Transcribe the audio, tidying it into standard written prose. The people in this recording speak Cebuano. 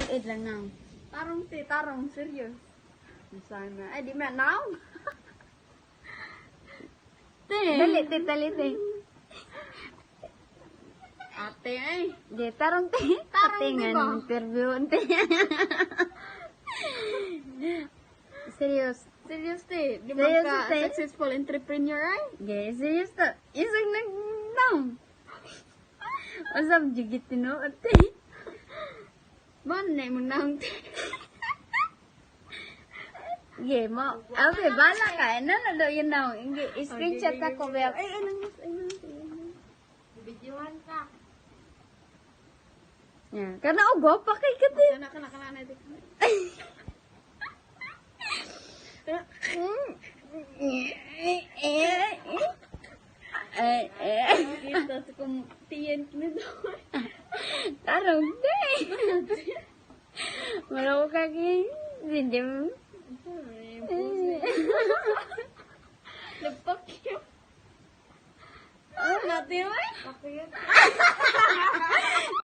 Tinuod lang na. Tarong te, tarong, serious. Sana. Ay, di man now. Te. Dali, te, dali, te. Ate ay. Di, tarong te. Tarong, Ate nga di ba? ng interview, te. Serious. Serious te. Di man Serious, ka te. successful entrepreneur ay. Yeah, serious to. Isang nag no. Usap jud tinuod te. Man na mo nang te. Yeah, mo. Abe, bala ka. No, no, no, you know. Screenshot ako, be. Ay, ano mas, ay, ano mas. Videohan ka. Yeah. Kana og gwapa kay ka te. Kana, kana, kana, na, te. Eh, eh. Kita sa kong tiyan ni do. Tarong te. Wala ko kaki. Hindi mo. Nagpakyo. Ah, natin ay. Pakiyot.